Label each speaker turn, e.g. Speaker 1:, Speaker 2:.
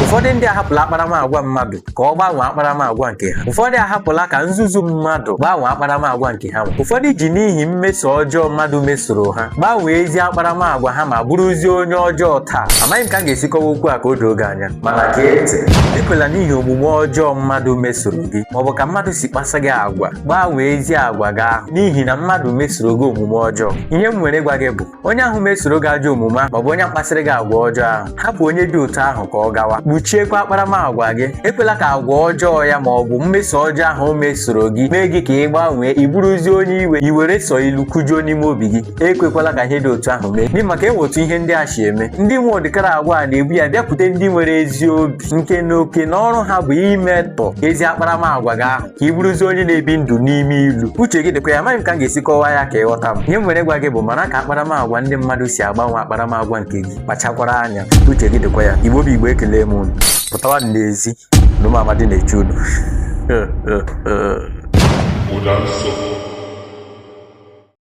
Speaker 1: Ụfọdụ ndị ahapụla akparamagwa mmadụ ka ọ gbanwee akparamagwa nke ha. Ụfọdụ ahapụla ka nzuzu mmadụ gbanwee akparamagwa nke ha. Ụfọdụ ji n'ihi mmeso ọjọọ mmadụ mesoro ha gbanwee ezi akparamagwa ha ma bụrụzie onye ọjọọ taa. Amaghị m ka m ga-esi kọwa okwu a ka o doo gị anya, mana gee ntị. Ekwela n'ihi omume ọjọọ mmadụ mesoro gị maọbụ ka mmadụ si kpasa gị agwa gbanwee ezi agwa gị ahụ n'ihi na mmadụ mesoro gị omume ọjọọ. Ihe m nwere ịgwa gị bụ, onye ahụ mesoro gị ajọ omume ahụ maọbụ onye kpasịrị gị agwa ọjọọ ahụ, hapụ onye dị otu ahụ ka ọ gawa. Kpuchiekwa akparamagwa gị. Ekwela ka agwa ọjọọ ya maọbụ mmeso ọjọọ ahụ o mesoro gị mee gị ka ị gbanwee, ị bụrụzie onye iwe, i were sọ ilu kụjuo n'ime obi gị. Ekwekwala ka ihe dị otu ahụ mee, n'ihi maka enwe otu ihe ndị a si eme. Ndị nwe ụdịkara agwa a na-ebu ya bịakwute ndị nwere ezi obi, nke na oke na ọrụ ha bụ imetọ ezi akparamagwa gị ahụ ka ị bụrụzie onye na-ebi ndụ n'ime ilu. Uche gị dịkwa ya. Amaghị m ka m ga-esi kọwaa ya ka ị ghọta m. Ihe m nwere ịgwa gị bụ, mara ka akparamagwa ndị mmadụ si agbanwe akparamagwa nke gị. Kpachakwara anya. Uche gị dịkwa ya. Igbo bụ Igbo, ekele m unu. Pụtawa n'ezi na ụmụ amadi na-eche unu.
Speaker 2: Ụda nsọ.